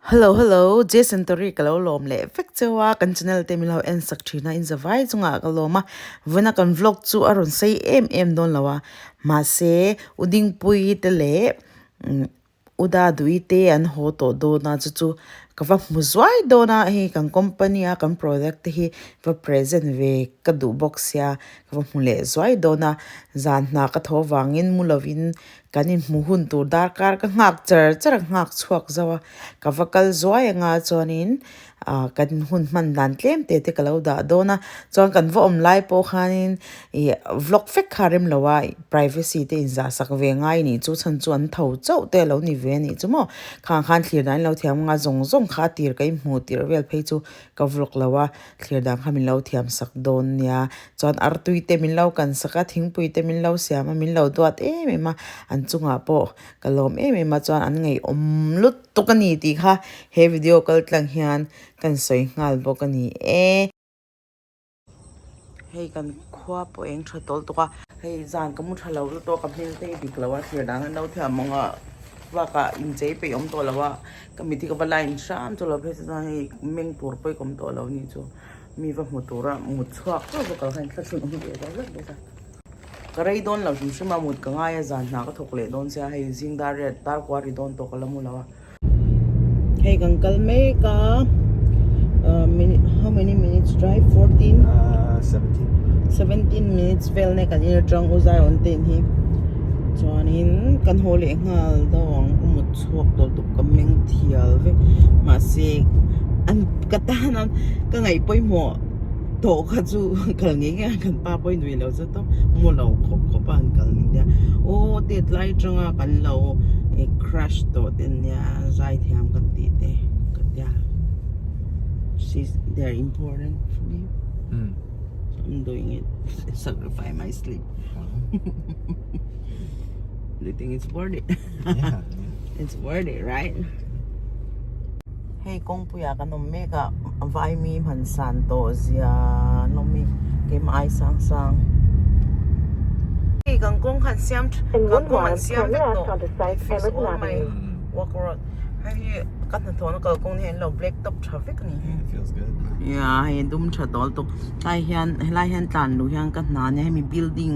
Hello hello Jason Tori ka lo lawm leh vek cheu a kan channel te min lo en sak thin a in zavai chungah ka lawm a vawiin a kan vlog chu a rawn sei em em dawn lo a mahse U Dingpuii te leh U Daduii te an haw tawh dawn a chu chu ka va hmu zuai dawn a hei kan company a kan product te hi va present ve ka duh bawk sia ka va hmu leh zuai dawn a zan hna ka thaw vangin mu lovin Kan inhmuh hun tur darkar ka nghak char char a, nghak chhuak zauh a, ka va kal zuai anga chuanin ah kan hun hman dan tlem te te ka lo dah dawn a, chuan kan va awm lai pawh khanin ih vlog vek kha a rem lo a, privacy te inzah sak ve ngai nih chu chhan chu an tho chauh te a lo ni ve a nih chu maw, khang khan thlir dan in lo thiam anga zawng zawng kha a tir ka inhmuh tirh vel phei chu ka vlog lo a, thlir dan kha min lo thiam sak dawn nia. Chuan artui te min lo kan sak a, thingpui te min lo siam a, min lo duat em em a, an chungah pawh ka lawm em em a, chuan an ngaihawm lutuk a ni tih kha he video kal tlang hian kan sawi nghal bawk a ni e. Hei kan khua pawh eng tha tawl tawk a, hei zan ka mu tha lo lutuk a, ka hmel te hi dik lo a, thlir dan an lo thiam ang a, bakah inchei peih awm tawh lo a, ka mit hi ka va line hram chu lo phei chuan hei meng tur pawh hi ka awm tawh lo a ni chu. Mi va hmu tura mut chhuak chauh bawk ang khan thla chhun awm ve lo vek bawk a. Ka rei dawn lo hrim hrim a, mut ka ngai a, zan hna ka thawk leh dawn sia, hei zing dar riat dar kua ri dawn tawh ka la mu lo a. Hei kan kal mek a, how many minutes drive 14? 17. 17 minutes vel ne kan in atang u zai on ten hi. Chuanin kan haw leh nghal deuh ang ka mut chhuak tawh tuk ka meng thial vek mahse an ka tan a ka ngaih pawimawh tawh kha chu kal ngei ngei a kan pa pawh i nui lo zet a mu lo khawp khawp a han kal ni nia aw tet lai atanga kan lo crush tawh te ania zaithiam kan tih te ka tia she's they are important for me so I'm doing it sacrifice my sleep do you think it's worth it Yeah. it's worth it right Hei kawngpuiah kan awm mek a vaimi hman san tawh zia an awm i keimah ai sang sang hei kan kawng khan siam kan kawng an siam vek tawh this is all my work road hei hi ka hnathawhna kalkawng hi an lo black top tha vek a ni yeah hei a dum tha tawl tawk tlai hian helai hian tlan luh hian ka hna ania hemi building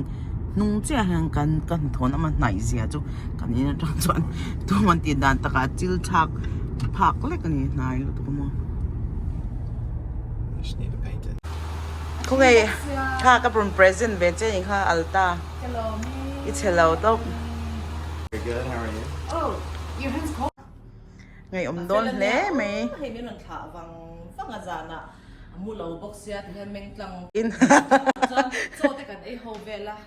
hnung chiah hian kan ka hnathawhna a hnaih zia chu kan in atang chuan tum an tih dan takah chil chhak phak lek a ni hnai lutuk a maw. Just need to paint it. Khawnge kha ka rawn present ve che ni kha alta i chhe lo tawp. Very good, how are you? Oh, your hand's cold. Ngaihawm dawn hle mai. Hei min rawn thlah vang vang a zanah a mu lo bawk sia ti hian meng tlang chuan chaw te kan ei ho vel a.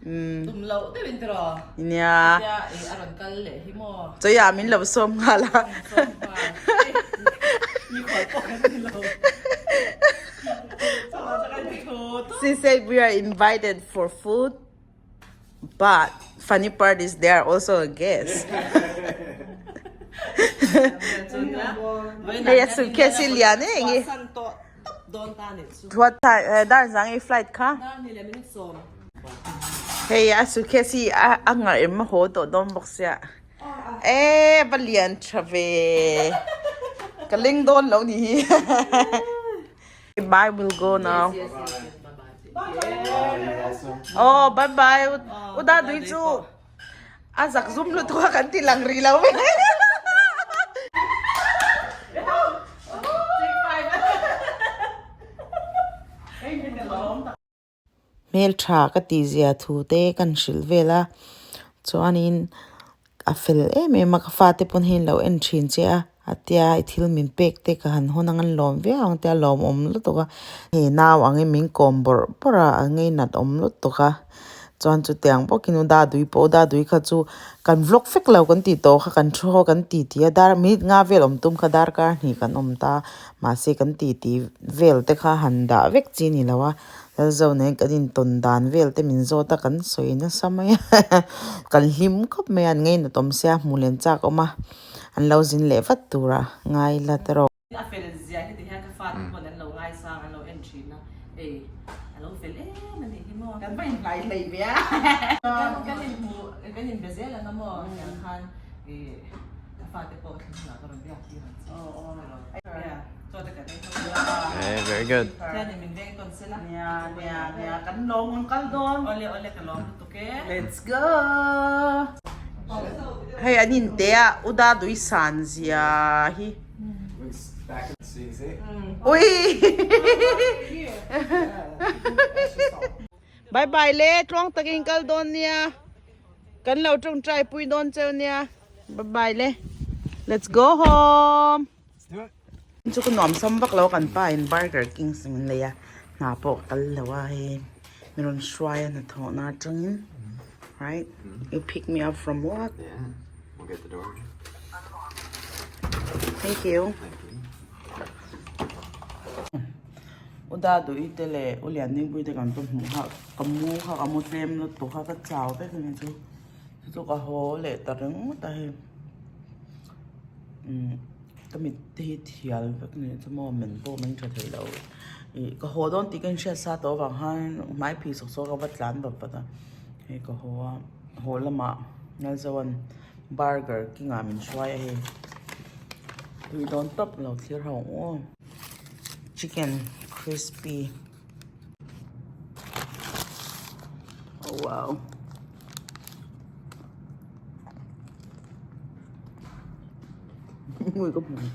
Tum loh deuh in tiraw? Nia. Tia i a rawn kal leh hi maw? Chawia min lo sawm nghal a. Sawm nghal. Mi khawi pawh kan ni lo. She said we are invited for food but funny part is they are also a guest. Hei a suitcase hi lian e eng i. What time dar zang i flight kha? Hei a suitcase hi a ngar em a haw tawh dawn bawk sia. E va lian tha ve. Ka leng dawn lo ni hi. Bye we'll go now. Oh bye bye. U da dui chu a zak zum lutuk a kan ti lang rih lo ve. Hmeltha ka tih zia thu te kan hrilh vel a chuanin a fel em em a ka fate pawn hei an lo en thin che a a tia i thil min pek te ka han hawn ang an lawm viau ang tia lawmawm lutuk a hei nau angin min kawm bawrh bawrh a a ngeinat awm lutuk a. Chuan chutiang bawkin u Dadui pawh u Dadui kha chu kan vlog vek lo kan tih tawh kha kan thu ho kan ti ti a dar minute nga vel awm tum kha darkar hnih kan awm ta mahse kan ti ti vel te kha han dah vek chi a ni lo a Lalzo nen kan intawn dan vel te min zawt a kan sawi nasa mai a kan hlim khawp mai a an ngeinat awm sia hmuh len chak awm a an lo zin leh vat tura ngai la te rawh. A fel zia hi ti hian ka fate pawn an lo ngaisang an lo en thin a, ei a lo fel em a nih hi maw. Kan va inhlai hlei ve a. Kan kan inhmu kan inbe zel ang a maw tiang khan ih. fate pawh ka thlen hunah ka rawn biak tir ang che. Chaw te kan ei ho. Hey, very good. Thian in min veng tawn sela. Nia nia nia kan lawm ang kal dawn. Awle awle ka lawm lutuk e. Let's go. Hei an in te a Uda dui san zia hi. Ui. Bye bye le tluang takin kal dawn nia. Kan lo tawngtai pui dawn cheu nia. Bye bye le. Let's go home. Chu ka nuam sam vak lo kan pa in Burger King min lei a. Hna pawh ka kal lo a hei min rawn hruai a hnathawh na atangin. Right? You pick me up from work. Yeah. We'll get the door. Thank you. Thank you. U Daduhi te leh U Liandingpuii te kan va hmuh kha ka mu kha ka mu tlem lutuk a ka chau vek a ni chu chu chu ka haw leh ta ringawt a hei umm ka mit te hi thial vek a ni chu maw men pawh men tha thei lo ih ka haw dawn tih ka inhriat sa tawh avang khan hmai phih sawk sawk a va tlan vat vat a hei ka haw a haw lamah Nalzawn burger king ah min hruai a hei tui dawn tawp lo thlir ho ang aw. Chicken crispy oh wow mùi có mùi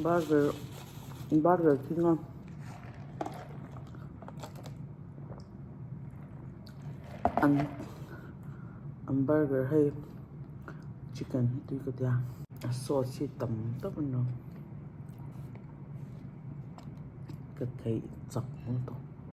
Burger burger king a an an burger hei chicken hi tui ka tia a sauce hi tam tak a ni ka theih chak lutuk.